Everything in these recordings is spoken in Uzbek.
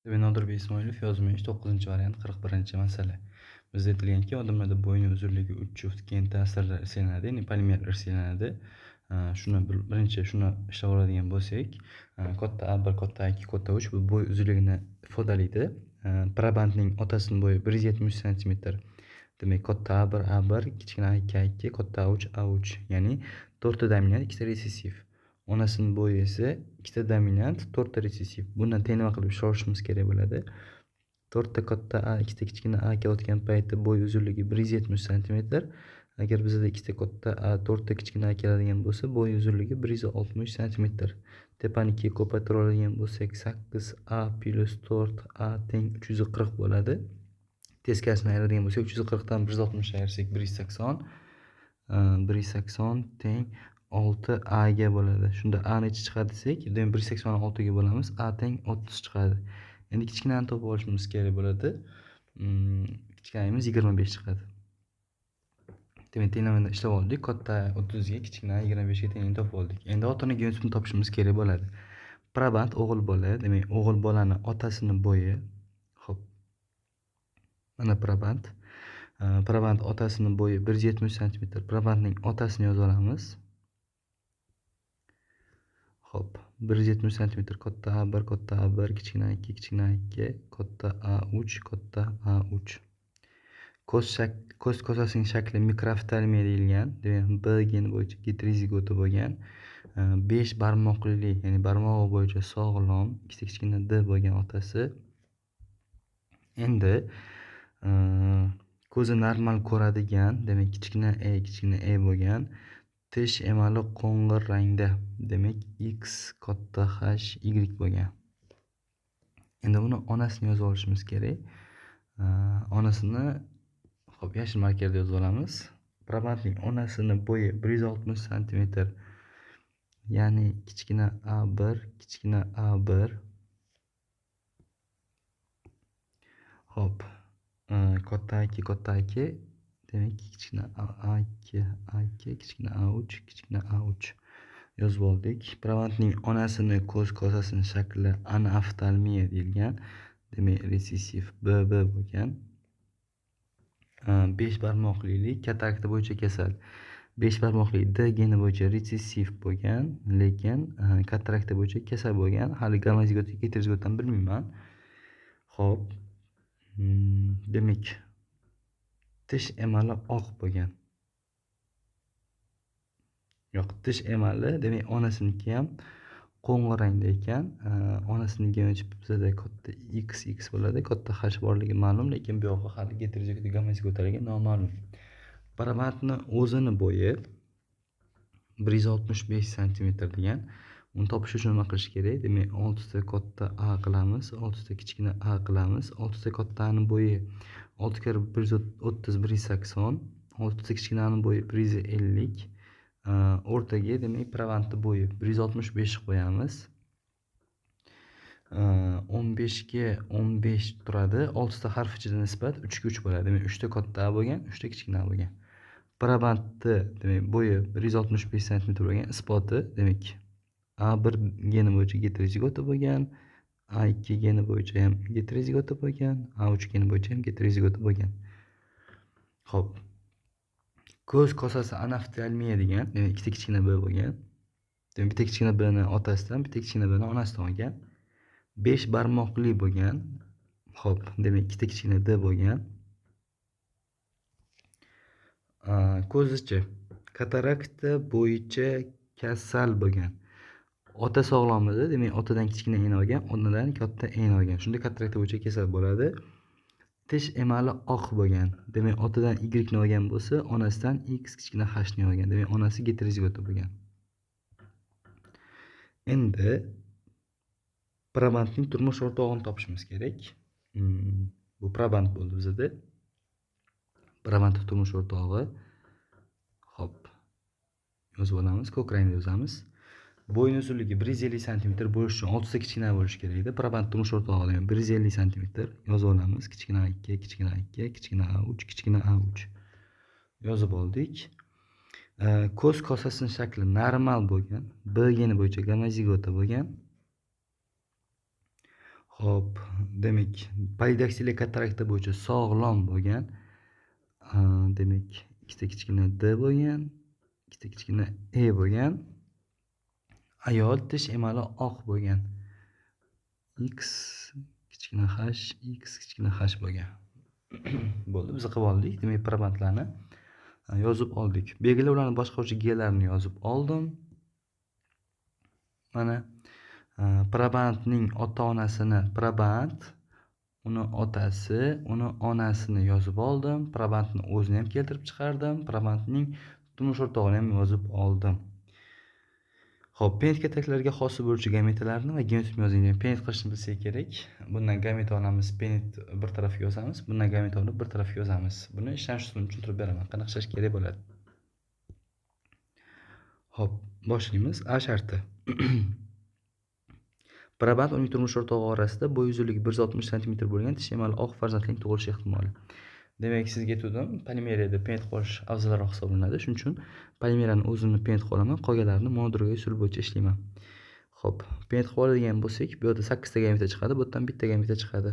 Nodirbek Ismoilov yozma ish 9-variant 41-masala. Bizda aytilganki, odamlarda bo'yni uzunligi 3 juft gen ta'sirida irsilanadi, ya'ni polimer irsilanadi. Shuni birinchi shuni ishlab oladigan bo'lsak, katta A1, katta A2, katta A3 bu bo'y uzunligini ifodalaydi. Probandning otasining bo'yi 170 sm. Demak, katta A1 A1, kichkina A2 A2, katta A3 A3, ya'ni 4 ta dominant, 2 ta resessiv. Onasining bo'yi esa 2 ta dominant, 4 ta resessiv. Bundan tenglama qilib ishlashimiz kerak bo'ladi. 4 ta katta A, 2 ta kichkina A kelayotgan paytda bo'y uzunligi 170 sm. Agar bizda 2 ta katta A, 4 ta kichkina A keladigan bo'lsa, bo'y uzunligi 160 sm. Tepani 2 ga ko'paytira oladigan bo'lsak, 8A plus 4A teng 340 bo'ladi. Teskarisini ayiradigan bo'lsak, 340 dan 160 ayirsak 180, 180 teng 6A ga bo'ladi. Shunda A necha chiqadi desak, demak 180 ni 6 ga bo'lamiz, A teng 30 chiqadi. Endi kichkinani topib olishimiz kerak bo'ladi. Kichkinamiz 25 chiqadi. Demak, tenglamani ishlab oldik. Katta 30 ga, kichkina 25 ga tengini topib oldik. Endi ota-ona genotipini topishimiz kerak bo'ladi. Proband o'g'il bola, demak, o'g'il bolani otasini bo'yi. Xo'p. Mana proband. Proband otasini bo'yi 170 sm. Probandning otasini yozib olamiz. Xo'p, 170 sm katta A1, katta A1, kichkina A2, kichkina A2, katta A3, katta A3. Ko'z kosasining shakli mikrooftalmiya deyilgan. Demak, B geni bo'yicha geterozigota bo'lgan. 5 barmoqli, ya'ni barmog'i bo'yicha sog'lom, ikkita kichkina D bo'lgan otasi. Endi ko'zi normal ko'radigan, demak, kichkina E, kichkina E bo'lgan. Tish emali qo'ng'ir rangda, demak, X katta H Y bo'lgan. Endi buni onasini yozib olishimiz kerak. Onasini xo'p, yashil markerda yozib olamiz. Probandning onasini bo'yi 160 sm. Ya'ni kichkina A1, kichkina A1. Xo'p, katta A2, katta A2, demak, kichkina A2, A2, kichkina A3, kichkina A3 yozib oldik. Probandning onasini ko'z kosasining shakli anaftalmiya deyilgan. Demak, resessiv BB bo'lgan. 5 barmoqlilik katarakta bo'yicha kasal. 5 barmoqli D geni bo'yicha resessiv bo'lgan, lekin katarakta bo'yicha kasal bo'lgan. Hali gomozigot yoki heterozigotdan bilmayman. Xo'p, demak, tish emali oq bo'lgan. Yo'q, tish emali, demak, onasiniki ham qo'ng'ir rangda ekan. Onasining genotipi bizada katta XX bo'ladi, katta H borligi ma'lum, lekin bu yog'i hali geterozigot gomozigotaligi noma'lum. Probandni o'zini bo'yi 165 sm degan. Uni topish uchun nima qilish kerak? Demak, 6 ta katta A qilamiz, 6 ta kichkina A qilamiz. 6 ta katta A ning bo'yi 6 karra 130 180, 6 ta kichkina A ning bo'yi 150. O'rtaga demak probandni bo'yi 165 qo'yamiz. 15 ga 15 turadi. 6 ta harf ichida nisbat 3 ga 3 bo'ladi. Demak, 3 ta katta A bo'lgan, 3 ta kichkina A bo'lgan. Probandni demak bo'yi 165 sm bo'lgan isboti, demak, A1 geni bo'yicha geterozigota bo'lgan, A2 geni bo'yicha ham geterozigota bo'lgan, A3 geni bo'yicha ham geterozigota bo'lgan. Xo'p. Ko'z kosasi anaftalmiya degan, demak, ikkita kichkina B bo'lgan. Demak, bitta kichkina B ni otasidan, bitta kichkina B ni onasidan olgan. 5 barmoqli bo'lgan. Xo'p, demak, ikkita kichkina D bo'lgan. Ko'zichi katarakta bo'yicha kasal bo'lgan. Ota sog'lom edi, demak, otadan kichkina N olgan, onadan katta N olgan. Shunda katarakta bo'yicha kasal bo'ladi. Tish emali oq bo'lgan. Demak, otadan Y ni olgan bo'lsa, onasidan X kichkina H ni olgan. Demak, onasi geterozigota bo'lgan. Endi probandning turmush o'rtog'ini topishimiz kerak. Bu proband bo'ldi bizada. Probandning turmush o'rtog'i. Xo'p. Yozib olamiz, ko'k rangda yozamiz. Bo'yni uzunligi 150 sm bo'lishi uchun 6 ta kichkina bo'lishi kerak edi. Proband turmush o'rtog'i demak 150 sm yozib olamiz. Kichkina A2, kichkina A2, kichkina A3, kichkina A3 yozib oldik. Ko'z kosasining shakli normal bo'lgan, B geni bo'yicha gomozigota bo'lgan. Xo'p, demak, polidaktiliya katarakta bo'yicha sog'lom bo'lgan, demak, ikkita kichkina D bo'lgan, ikkita kichkina E bo'lgan. Ayol tish emali oq bo'lgan. X kichkina H, X kichkina H bo'lgan. Bo'ldi, biz qilib oldik. Demak, probandlarni yozib oldik. Belgili ularni boshqaruvchi genlarini yozib oldim. Mana probandning ota-onasini, proband uni otasi, uni onasini yozib oldim. Probandni o'zini ham keltirib chiqardim. Probandning turmush o'rtog'ini ham yozib oldim. Xo'p, Pent kataklarga hosil bo'luvchi gametalarni va genotipni yozing. Pent qilishni bilsak kerak. Bundan gameta olamiz, pent bir tarafga yozamiz, bundan gameta olib bir tarafga yozamiz. Buni ishlanish usulini tushuntirib beraman. Qanaqa ishlash kerak bo'ladi. Xo'p, boshlaymiz. A sharti. Proband uning turmush o'rtog'i orasida bo'y uzunligi 160 sm bo'lgan tish emali oq farzandning tug'ilishi ehtimoli. Demak, sizga aytgandim, polimeriyada pent qilish afzalroq hisoblanadi. Shuning uchun polimeriyani o'zini pent qilaman, qolganlarini monodroga usul bo'yicha ishlayman. Xo'p, pent qilib oladigan bo'lsak, bu yerda 8 ta gameta chiqadi, bu yerdan bitta gameta chiqadi.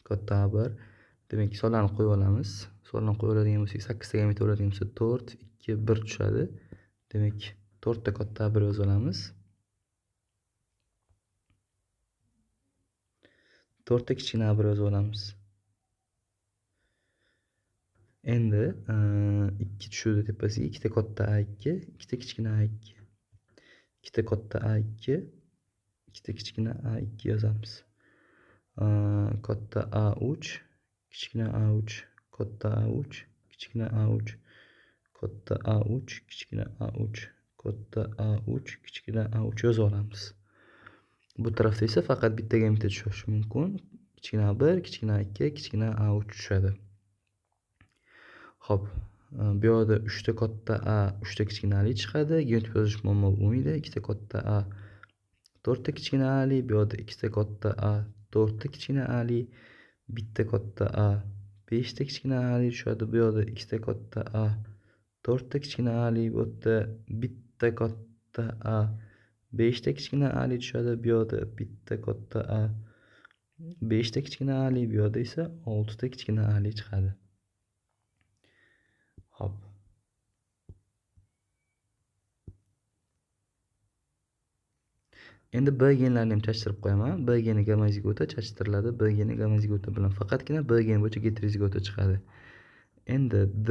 Katta A1. Demak, sonlarni qo'yib olamiz. Sonlarni qo'yib oladigan bo'lsak, 8 ta gameta bo'ladigan bo'lsa, 4, 2, 1 tushadi. Demak, 4 ta katta A1 yozib olamiz. 4 ta kichkina A1 yozib olamiz. Endi 2 tushadi tepasiga, 2 ta katta A2, 2 ta kichkina A2. 2 ta katta A2, 2 ta kichkina A2 yozamiz. Katta A3, kichkina A3, katta A3, kichkina A3, katta A3, kichkina A3, katta A3, kichkina A3 yozib olamiz. Bu tarafda esa faqat bitta gameta tushishi mumkin. Kichkina A1, kichkina A2, kichkina A3 tushadi. Xo'p, bu yoqda 3 ta katta A, 3 ta kichkina A chiqadi. Genotip yozish muammo bo'lmaydi. 2 ta katta A, 4 ta kichkina A, bu yoqda 2 ta katta A, 4 ta kichkina A, bitta katta A, 5 ta kichkina A tushadi. Bu yoqda 2 ta katta A, 4 ta kichkina A, bu yerda bitta katta A, 5 ta kichkina A tushadi. Bu yoqda bitta katta A, 5 ta kichkina A, bu yoqda esa 6 ta kichkina A chiqadi. Xo'p. Endi B genlarini ham chachtirib qo'yaman. B geni gamozigota chachtiriladi. B geni gamozigota bilan faqatgina B geni bo'yicha geterozigota chiqadi. Endi D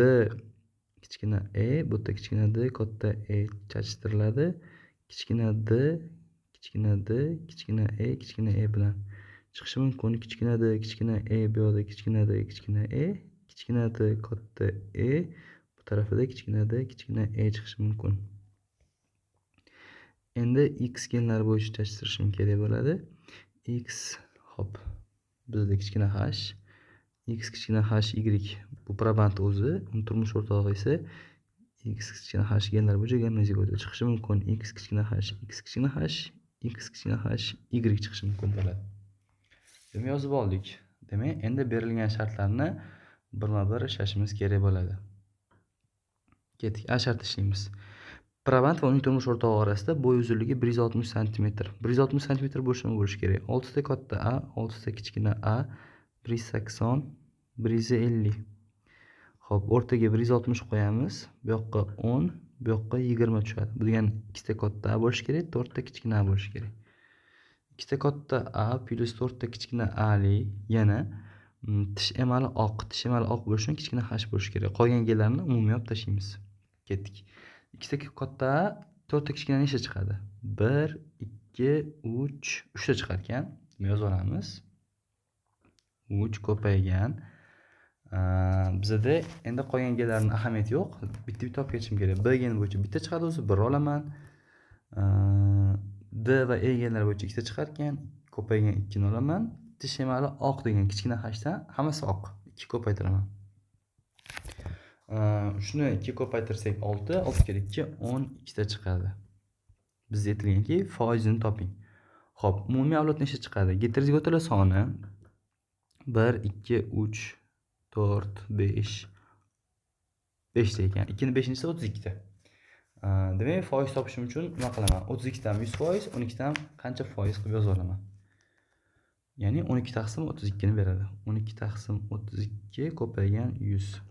kichkina E, bu yerda kichkina D, katta E chachtiriladi. Kichkina D, kichkina D, kichkina E, kichkina E bilan chiqishi mumkin. Kichkina D, kichkina E, bu yoqda kichkina D, kichkina E, kichkina D, katta E, bu tarafida kichkina D, kichkina E chiqishi mumkin. Endi X genlari bo'yicha chachtirishim kerak bo'ladi. X, hop, bizda kichkina H, X kichkina H, Y bu proband o'zi, uni turmush o'rtog'i esa X kichkina H genlari bo'yicha gamozigota chiqishi mumkin. X kichkina H, X kichkina H, X kichkina H, Y chiqishi mumkin bo'ladi. Demak, yozib oldik. Demak, endi berilgan shartlarni birma-bir ishlashimiz kerak bo'ladi. Ketdik, A sharti ishlaymiz. Proband va uning turmush o'rtog'i orasida bo'y uzunligi 160 sm. 160 sm bo'lishi nima bo'lishi kerak? 6 ta katta A, 6 ta kichkina A, 180, 150. Xo'p, o'rtaga 160 qo'yamiz. Bu yoqqa 10, bu yoqqa 20 tushadi. Bu degani 2 ta katta A bo'lishi kerak, 4 ta kichkina A bo'lishi kerak. 2 ta katta A plus 4 ta kichkina A li yana tish emali oq, tish emali oq bo'lishi uchun kichkina H bo'lishi kerak. Qolgan genlarni umumiy olib tashlaymiz. Ketdik. 2 ta katta A, 4 ta kichkina nechta chiqadi? 1, 2, 3, 3 ta chiqar ekan. Yozib olamiz. 3 ko'paygan. Bizada endi qolgan genlarning ahamiyati yo'q. Bitta-bitta olib ketishim kerak. B geni bo'yicha bitta chiqadi o'zi, 1 olaman. D va E genlari bo'yicha 2 ta chiqar ekan, ko'paygan 2 ni olaman. Tish emali oq degan kichkina H dan hammasi oq. 2 ko'paytiraman. Shuni 2 ko'paytirsak 6, 6 kere 2 12 ta chiqadi. Bizga aytilganki, foizini toping. Xo'p, umumiy avlod nechta chiqadi? Geterozigotalar soni 1, 2, 3, 4, 5, 5 ta ekan. 2 ni 5-inchisi 32 ta. Demak, foiz topishim uchun nima qilaman? 32 dan 100%, 12 dan qancha foiz qilib yozib olaman? Ya'ni 12 taqsim 32 ni beradi. 12 taqsim 32 ko'paygan 100.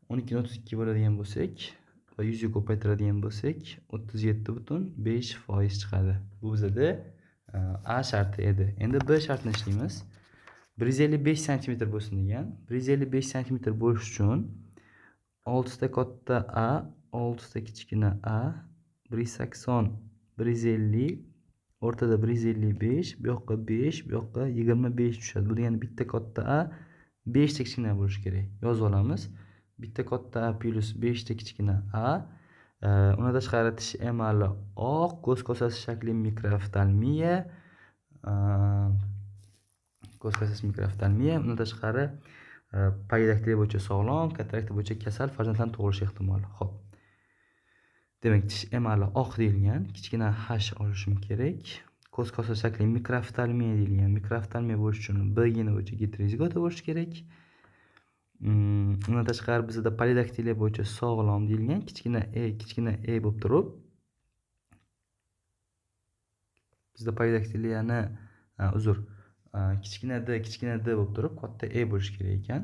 12 ni 32 bo'ladigan bo'lsak va 100 ga ko'paytiradigan bo'lsak, 37,5% chiqadi. Bu bizda A sharti edi. Endi B shartini ishlaymiz. 155 sm bo'lsin degan. 155 sm bo'lish uchun 6 ta katta A, 6 ta kichkina A, 180, 150, o'rtada 155, bu yoqqa 5, bu yoqqa 25 tushadi. Bu degani bitta katta A, 5 ta kichkina bo'lishi kerak. Yozib olamiz. Bitta katta A plus 5 ta kichkina A. Undan tashqari tish emali oq, ko'z kosasi shakli mikrooftalmiya, ko'z kosasi mikrooftalmiya, undan tashqari polidaktiliya bo'yicha sog'lom, katarakta bo'yicha kasal farzandlar tug'ilishi ehtimoli. Xo'p. Demak, tish emali oq deyilgan, kichkina H olishim kerak. Ko'z kosasi shakli mikrooftalmiya deyilgan. Mikrooftalmiya bo'lishi uchun B geni bo'yicha geterozigota bo'lishi kerak. Undan tashqari bizda polidaktiliya bo'yicha sog'lom deyilgan, kichkina E, kichkina E bo'lib turib, bizda polidaktiliyani uzr, kichkina D, kichkina D bo'lib turib, katta E bo'lishi kerak ekan.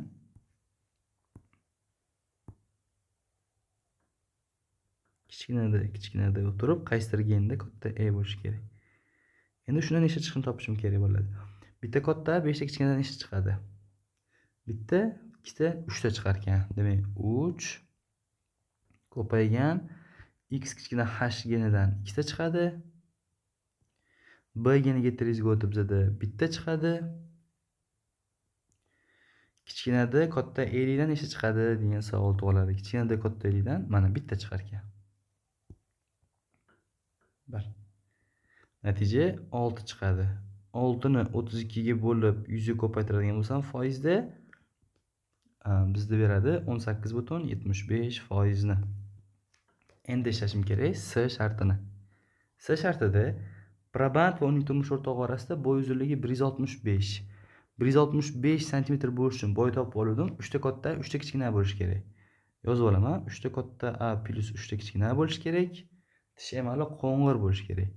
Kichkina D, kichkina D bo'lib turib, qaysidir genda katta E bo'lishi kerak. Endi shundan necha chiqishini topishim kerak bo'ladi. Bitta katta, 5 ta kichkinadan necha chiqadi? Bitta, ikkita, 3 ta chiqar ekan. Demak, 3 ko'paygan x kichkina h genidan 2 ta chiqadi. B geniga heterozigota bizada bitta chiqadi. Kichkina D katta E dan necha chiqadi degan savol tug'iladi. Kichkina D katta E dan mana bitta chiqar ekan. 1. Natija 6 chiqadi. 6 ni 32 ga bo'lib 100 ga ko'paytiradigan bo'lsam foizda bizda beradi 18,75%ni. Endi ishlashim kerak S shartini. S shartida proband va uning turmush o'rtog'i orasida bo'y uzunligi 165. 165 sm bo'lishi uchun bo'y topib oldim. 3 ta katta, 3 ta kichkina bo'lishi kerak. Yozib olaman. 3 ta katta A plus 3 ta kichkina bo'lishi kerak. Tish emali qo'ng'ir bo'lishi kerak.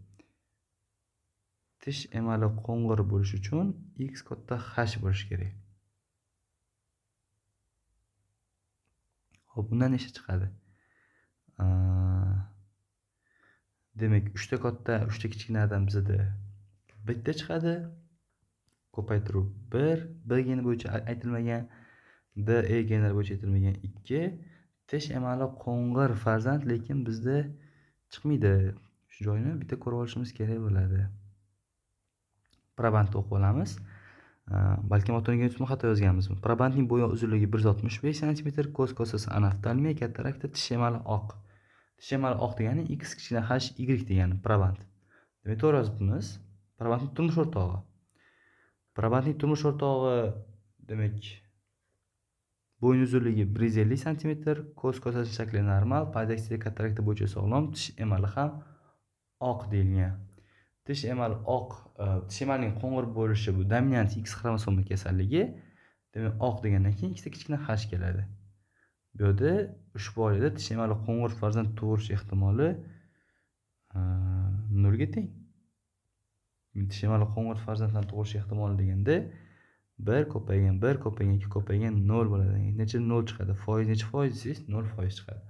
Tish emali qo'ng'ir bo'lishi uchun x katta h bo'lishi kerak. Xo'p, bundan necha chiqadi? Demak, 3 ta katta, 3 ta kichkinadan bizda bitta chiqadi. Ko'paytiruv 1, B geni bo'yicha aytilmagan, D, E genlari bo'yicha aytilmagan 2. Tish emali qo'ng'ir farzand, lekin bizda chiqmaydi. Shu joyini bitta ko'rib olishimiz kerak bo'ladi. Probandni o'qib olamiz. Balkim ota-onaga yutma xato yozganmizmi? Probandning bo'yi uzunligi 165 sm, ko'z kosasi anaftalmiya, katarakta, tish emali oq. Tish emali oq degani x kichkina h y degani proband. Demak, to'g'ri yozibmiz. Probandning turmush o'rtog'i. Probandning turmush o'rtog'i demak bo'yin uzunligi 150 sm, ko'z kosasi shakli normal, polidaktiliya katarakta bo'yicha sog'lom, tish emali ham oq deyilgan. Tish emali oq, tish emalining qo'ng'ir bo'lishi bu dominant X xromosoma kasalligi. Demak, oq degandan keyin ikkita kichkina h keladi. Bu yerda ushbu oilada tish emali qo'ng'ir farzand tug'ilish ehtimoli 0 ga teng. Tish emali qo'ng'ir farzandlar tug'ilish ehtimoli deganda 1 ko'paygan 1 ko'paygan 2 ko'paygan 0 bo'ladi. Necha 0 chiqadi? Foiz necha foiz desangiz 0% chiqadi.